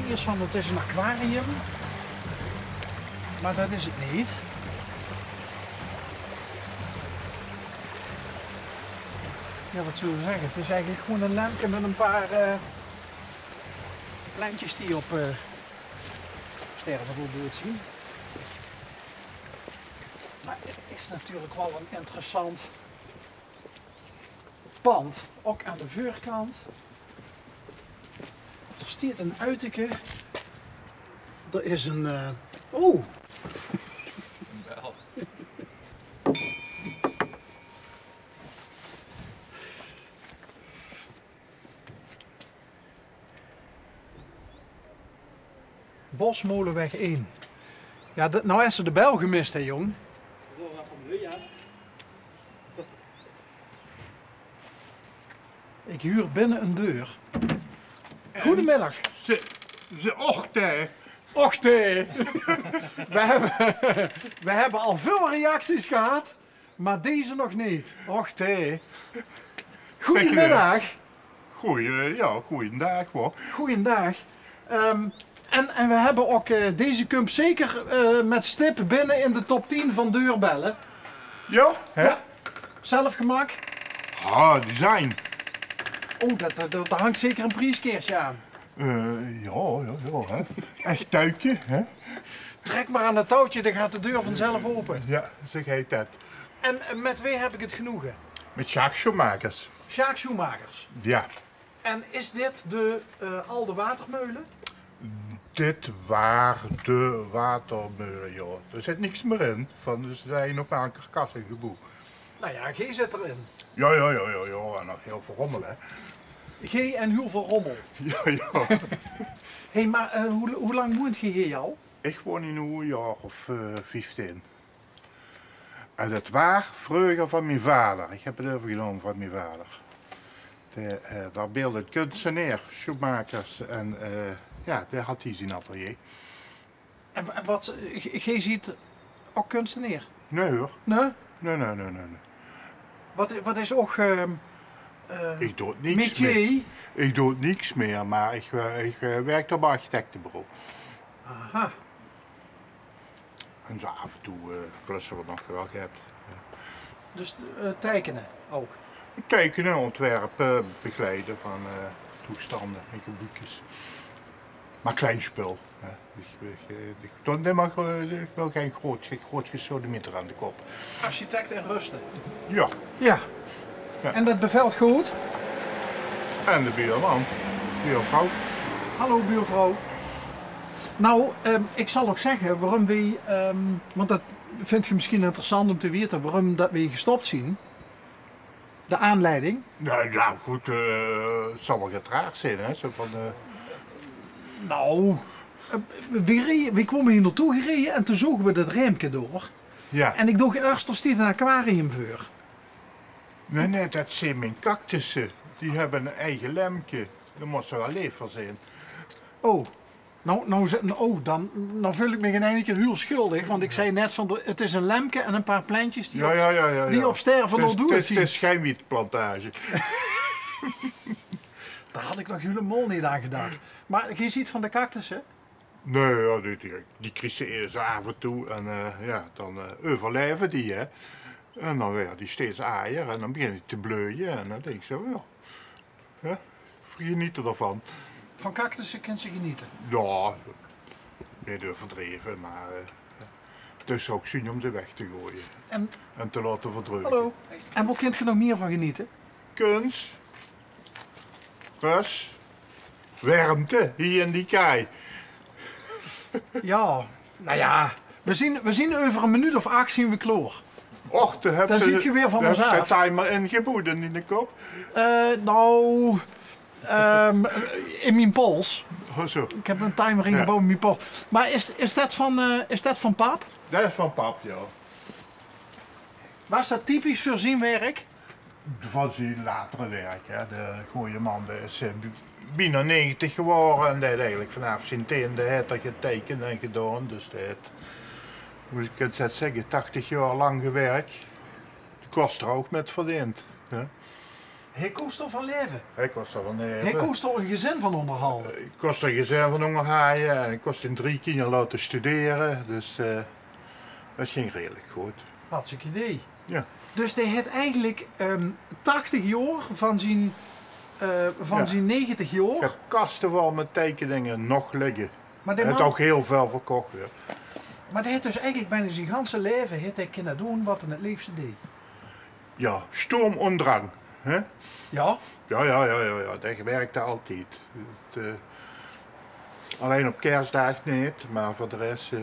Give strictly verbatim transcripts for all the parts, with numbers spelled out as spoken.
Is van, het is een aquarium, maar dat is het niet. Ja, wat zullen we zeggen? Het is eigenlijk gewoon een lempje met een paar eh, plantjes die op eh stervenrol doet zien. Maar het is natuurlijk wel een interessant pand, ook aan de veurkant. Er stiet een uiterke. Er is een eh oh, Bosmolenweg één. Ja, dat, nou is er de bel gemist, hè, jong. Ik huur binnen een deur. Goedemiddag. Ze, ze, och, hè. Och, hè. We hebben, we hebben al veel reacties gehad, maar deze nog niet. Och, hè. Goedemiddag. Goeie, ja, goeiedaag, hoor. Goeiedaag. Ehm, en, en we hebben ook eh, deze kump zeker eh, met stip binnen in de top tien van deurbellen. Ja, hè? Ja. Zelf gemaakt? Ah, design. Oh, dat, dat, daar hangt zeker een prijskaartje aan. Eh, ja, ja, ja, hè. Echt tuitje, hè? Trek maar aan het touwtje, dan gaat de deur vanzelf open. Ja, zeg hij dat. En eh, met wie heb ik het genoegen? Met Sjaak Schoenmakers. Sjaak Schoenmakers. Ja. En is dit de eh, alde watermeulen? Dit waar de watermeulen, ja. Er zit niks meer in. Van, er zijn nog maar een karkas in geboeid. Nou ja, G zit erin. Ja, ja, ja, ja, ja. En nog heel veel rommel, hè. G en heel veel rommel. Ja, ja. Hé, maar eh, hoe, hoe lang woont ge hier al? Ik woon hier nu een jaar of eh, vijftien. En dat waar vreuger van mijn vader. Ik heb het overgenomen van mijn vader. De, eh, waar beeldend kunstenaar, Schoenmakers. En eh, ja, daar had hij zijn atelier. En, en wat, ge- ge ziet ook kunstenaar? Nee hoor. Nee? Nee, nee, nee, nee, nee. Wat, wat is ook ehm eh, Ik doe niks métier? Meer. Ik doe niks meer, maar ik, eh, ik eh, werk op een architectenbureau. Aha. En zo af en toe eh klussen we nog wel get. Ja. Dus eh, tekenen ook? Tekenen, ontwerpen, begeleiden van eh, toestanden en gebiedjes. Maar klein spul. Hè. Ik, ik, eh, ik, doe niet maar, eh, ik wil geen groot, geen groot gesodemieter aan de kop. Architect in rusten? Ja. Ja. Ja. En dat bevelt goed? En de buurman, buurvrouw. Hallo buurvrouw. Nou, ehm, ik zal ook zeggen waarom wij, ehm, want dat vindt ge misschien interessant om te weten, waarom dat wij gestopt zien. De aanleiding? Ja, ja, goed, eh, het zal wel get raars zijn, hè. Zo van, eh, Nou, eh, we, reden, we kwamen hier naartoe gereden en toen zogen we dat raamke door. Ja. En ik dacht eerst, er staat een aquarium voor. Nee, nee, dat zijn mijn cactussen. Die hebben een eigen lempje. Dat moet zo wel lever zijn. Oh, nou, nou, ze- nou, oh, dan, dan voel ik me in één keer heel schuldig. Want ik zei net van, de- het is een lempje en een paar plantjes die, Ja, op, ja, ja, ja, die ja. op sterven Het is, al doet het is, zien. Het is geen wietplantage. Daar had ik nog helemaal niet aan gedacht. Maar je ziet van de cactussen? Nee, ja, die, die, die criseert ze af en toe en eh, ja, dan eh, overleven die, hè. En dan weer die steeds aaier en dan beginnen die te bleuen en dan denk ik zo, ja, hè, genieten ervan. Van cactussen kan ze genieten? Ja, niet overdreven, maar eh, het is ook zin om ze weg te gooien En, en te laten verdreugen. Hallo. En waar kunt je nog meer van genieten? Kunst, rust, warmte hier in die kaai. Ja, nou ja, we zien, we zien over een minuut of acht zien we klaar. Och, daar heb Dan je, ziet je weer van daar heb je de onszelf. Timer ingeboeid in de kop. Eh, nou, ehm, in mijn pols. Oh, zo. Ik heb een timer Ja. ingebouwd in mijn pols. Maar is, is, dat van, eh, is dat van pap? Dat is van pap, ja. Was dat typisch voor zijn werk? Van zijn latere werk, hè. De goeie man, die is eh, b- bijna negentig geworden en die heeft eigenlijk vanaf zijn tiende heeft hij getekend en gedaan. Dus die heeft, hoe kan ik dat zeggen, tachtig jaar lang gewerkt. De kost er ook met verdiend, hè. Hae kós d'r van laeve. Hae kós d'r van laeve. Hae kós d'r e gezin van óngerhalde. Ich kós d'r e gezin van óngerhaje en ich kós die drie kinjer laote studere. Dus eh, het ging redelik good. Hartstikke idee. Ja. Dus dae haet eigelik ehm, tachtig jaor van zien, eh, van zien negentig jaor. Ich höb kaste vol mit teikeninge nog ligke. Mer dae haet ouch hiel väöl verkoch, hè. Mer dae haet dus eigelik bijna zien ganse laeve haet hae kinne doon wat hae het leefste deej. Ja, Sturm und Drang, hè? Ja? Ja, ja, ja, ja, ja. Dae wirkde altied. Het, eh, allein op Kersdaag neet, mer veur de res eh,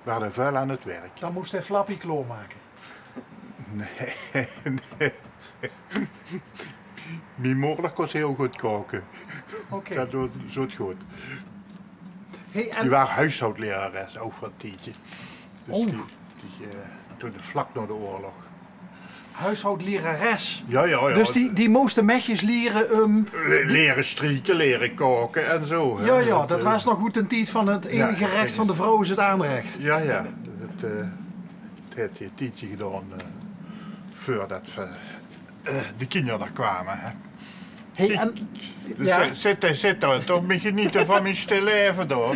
waas hae väöl aan het werk. Dan mós hae flappie klaormake. Nee, nee. Mien moder kós hiel good kaoke. Oké. Dat doot, zoot good. Hey, en die waas huishoudlerares ouch veur e tiedje. Dus die, die eh, toen vlak nao de oorlog. Huishoudlerares. Ja, ja, ja. Dus die, die mós de meidjes liere um... Liere strieke, liere kaoke en zo, hè. Ja, ja, dat waas nog good in tied van het enige recht van de vrouw is het aanrecht. Ja, ja. Het, eh, het haet e tiedje gedaon eh, veurdat eh, de kinjer d'r kwame, hè. Hey, en, dus ja. Zit, zit, zit toch mich te geniete van mien stil laeve dao.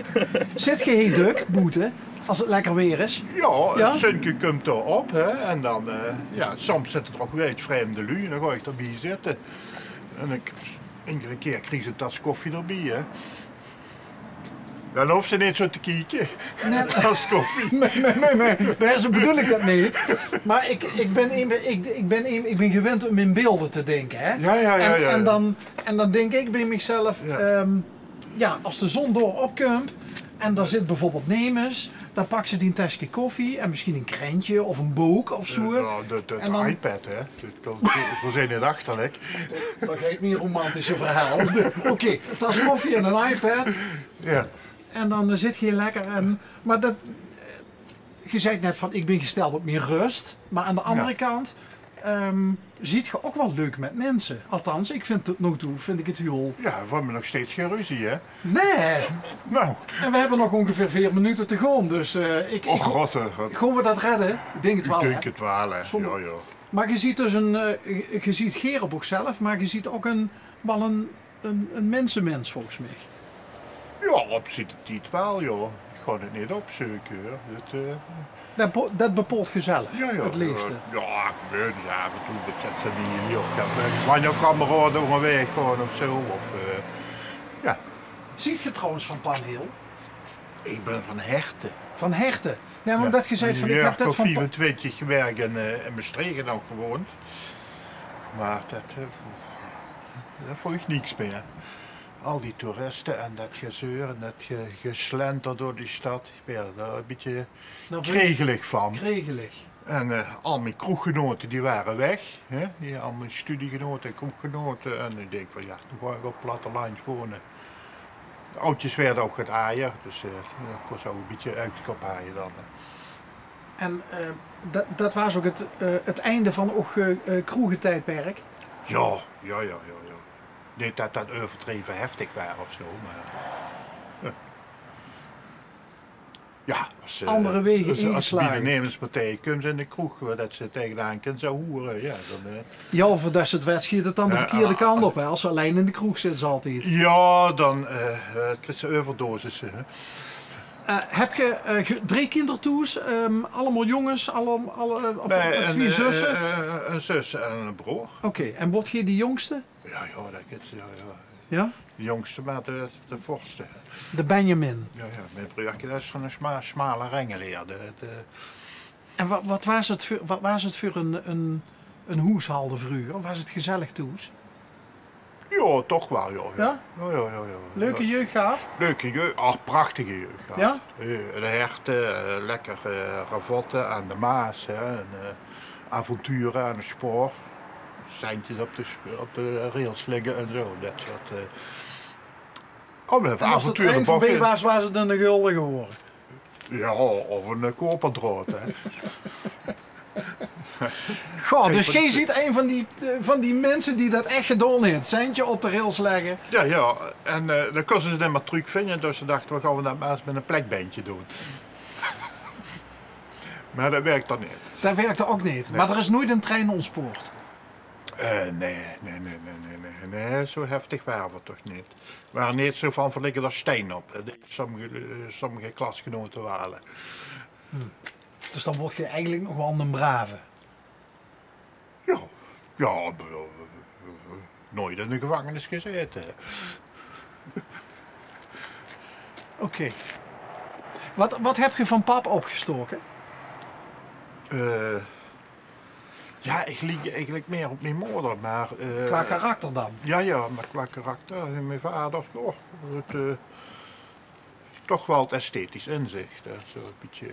Zit ge hiej dök boete, as het lekker weer is? Ja, het zunke kump dao op, hè. En dan, eh, ja, soms zitte d'r ouch wijdvreemde luuj, dan gaon ich d'r bie zitte. En ich, iedere kier krieg ich ein tas koffie d'r bie, hè. Dan hoofs se neet zo te kieke. Nee. Dat is koffie. Nee, nee, nee, nee. Nee, zo bedoel ik dat neet. Maar ik, ik ben, ik, ik ben, ik ben gewend om in beelden te denken, hè. Ja, ja, ja. En, ja, en, ja. Dan, en dan denk ik bij mezelf, ja. Ehm, ja, als de zon door opkomt en daar zit bijvoorbeeld nemes, dan pakt ze die een tasje koffie en misschien een krentje of een boek of zo. Ja, de, de, en dan de iPad, hè. D'r zeen neet achterlik. Dat geit mie romantische verhaal. Oké, tas koffie en een iPad. Ja. En dan eh, zit ge lekker en, maar dat, ge zeet net van, ik ben gesteld op mien rust. Maar aan de andere kant, ehm, ziet ge ook wel leuk met mensen. Althans, ik vind tot nu toe, vind ik het heel... Ja, we hebben nog steeds geen ruzie, hè? Nee. Nou. En we hebben nog ongeveer veer minuten te gaan, dus eh, ik... Oh god, hè. Gaan we dat redden? Ik denk het wel, hè? Ik denk het wel, hè. Ja, ja. Maar ge ziet dus een, eh, ge ziet geer op uzelf, maar ge ziet ook een, wel een, een, een mensenmens volgens mij. Ja, op zien tied wel, ja. Ik ga het neet opzeuke, hoor. Dat, eh, dat, be- dat bepaalt ge zelf, ja, ja, het leefste. Ja, ja, gewoon eens af en toe met z'n familie of dat we wandelkameraden onderweg gaan of zo. Of, eh, ja. Ziet ge trouwens van Panheel? Ik ben van Herten. Van Herten? Nee, maar omdat ge zei van, ik heb dat van... Vijfentwintig gewerkt en eh, in Maastricht en ook gewoond. Maar dat, eh, dat vond ik niks meer. Al die toeristen en dat gezeur en dat ge- geslenter door die stad. Ik ben daar een beetje kregelig van. Kregelig. En eh, al mijn kroeggenoten die waren weg. Hè? Die, al mijn studiegenoten en kroeggenoten. En ik denk van ja, toen ga ik op het platteland wonen. De oudjes werden ook get ajer, dus eh, dan kon ze ook een beetje uitgekop haaien dan. Eh. En eh, dat, dat was ook het, eh, het einde van uw eh, eh, kroegentijdperk? Ja, ja, ja, ja, ja. Neet dat dat overdreven heftig was of zo, maar... Ja. Ja, als, eh, andere wegen als, als ingeslagen. Bij de nemerspartij kunnen ze in de kroeg, waar dat ze tegenaan kunnen zo hoeren, ja, dan... Eh, ja, of dat ze het wedstrijd het dan de verkeerde kant op, hè, als ze alleen in de kroeg zitten, ze altijd. Ja, dan eh, krijg ze overdosissen, hè. Eh, heb ge eh, ge- drie kinder thuis? Ehm, allemaal jongens? Allemaal, alle, of nee, twee zussen? Eh, een zus en een broer. Oké, en wordt ge de jongste? Ja, ja, dat is, ja, ja. Ja? De jongste met de, de vorsten. De Benjamin. Ja, ja, mijn broertje, dat is van een sma, smale rengeleer. Dat, eh. En wat, wat was het voor, wat was het voor een, een, een hoeshalde vroeger? Was het gezellig thuis? Ja, toch wel, ja. Ja? Ja, ja, ja, ja. Leuke jeugd gehad? Leuke jeugd, ach, prachtige jeugd gehad. Ja? Eh, de herten, eh, lekker eh, ravotten aan de Maas, hè, en eh, avonturen aan het spoor. Seintjes op de, sp- op de rails liggen en zo. Dat soort eh, oh, we hebben... En als het avontuur de trein voorbij was, was het een gulden geworden. Ja, of een eh, koperdraad, hè. Goh, dus ge ziet een van die, eh, van die mensen die dat echt gedaan heeft. Seintje op de rails leggen. Ja, ja. En eh, dan kosten ze het maar terugvinden, dus ze dachten, we gaan dat maar eens met een plekbandje doen. Maar dat werkt dan niet. Dat werkte ook niet. Nee. Maar er is nooit een trein ontspoord. Eh, nee, nee, nee, nee, nee, nee, nee, zo heftig ware v'r toch neet. V'r ware neet zo van: v'r ligke d'r stein op. Eh, die sommige, eh, sommige klasgenote wale. Dus dan woort geer eigelik nog waal 'ne brave? Ja, ja, b-, b-, b-, noeit in de gevangenis gezete. Oké. Wat, wat höb geer van pap opgestoke? Eh, ja, ich liek eigelik mier op mien moder, mer, eh, qua karakter dan? Ja, ja, mer qua karakter, eh, mien vader, och, 't, eh, toch waal 't esthetisch inzich, hè, zo 'n bietje.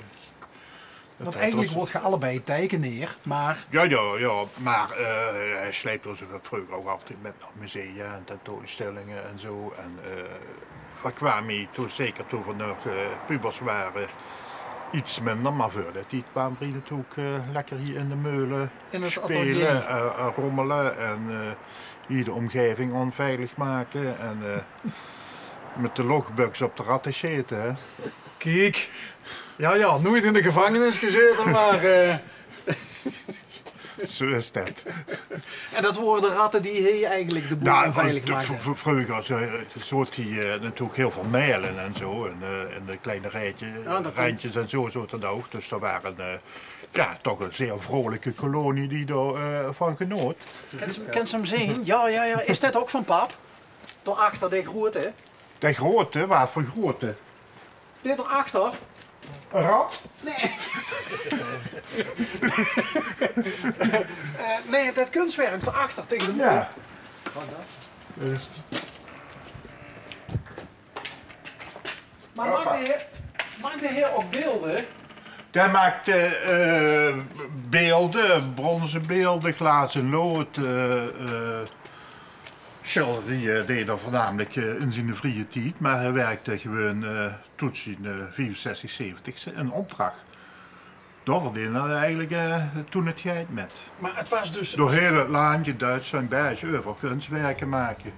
Want eigelik woort geer allebei teikeneer, mer... Ja, ja, ja, mer, eh, hae sleep ós vreuger ouch altied mit nao musea en tentoonstellinge en zo. En, eh, v'r kwame hie toen, zeker toen v'r nog, eh, pubers ware, get minder, mer veur dae tied kwame v'r hie natuurlik, eh, lekker hie in de meule speule, eh, eh, rommele en, eh, hie de ómgaeving ónveilig make en, eh, mit de lochbuks op de ratte sjete, hè. Kiek. Ja, ja, noeit in de gevangenis gezete, mer, eh, zo is det. En det wore de ratte die hie eigelik de boel ónveilig maakde? Nou, v-, v-, vreuger, zo, zo zoot hie, eh, natuurlik hiel väöl maele en zo. En, eh, in de kleine rijtje-, rijntjes en zo zoot det ouch. Dus d'r ware, eh, ja, toch 'n zeer vrolike kolonie die dao, eh, van genoot. Kins se 'm, kins se 'm zeen? Ja, ja, ja. Is det ouch van pap? Dao achter, de groete. De groete? Waat veur groete? Dit dao achter. 'n Rat? Nee. Eh, nee, det kunswerk dao achter taenge de moer. Ja. Dus. Mer maakde hae, maakde hae ouch beelde? Dae maakde, eh, beelde, brónze beelde, glaas en lood, eh, eh, sjilderieje deeg 'r veurnamelik, eh, in zien vrieje tied, mer hae wirkde gewoon, eh, tot zien, eh, viefenzestig, zeventig in opdrach. Dao verdeende v'r eigelik, eh, toen 't geld mit. Mer 't waas dus... Door hiel 't landje, Duitsland, België, euveral kunswerke make.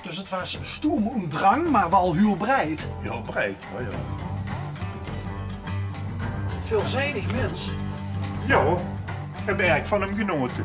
Dus 't waas Sturm und Drang, mer waal hiel breid. Hiel breid, ja, ja. Veelzijdig mins. Ja, ich höb erg van 'm genote.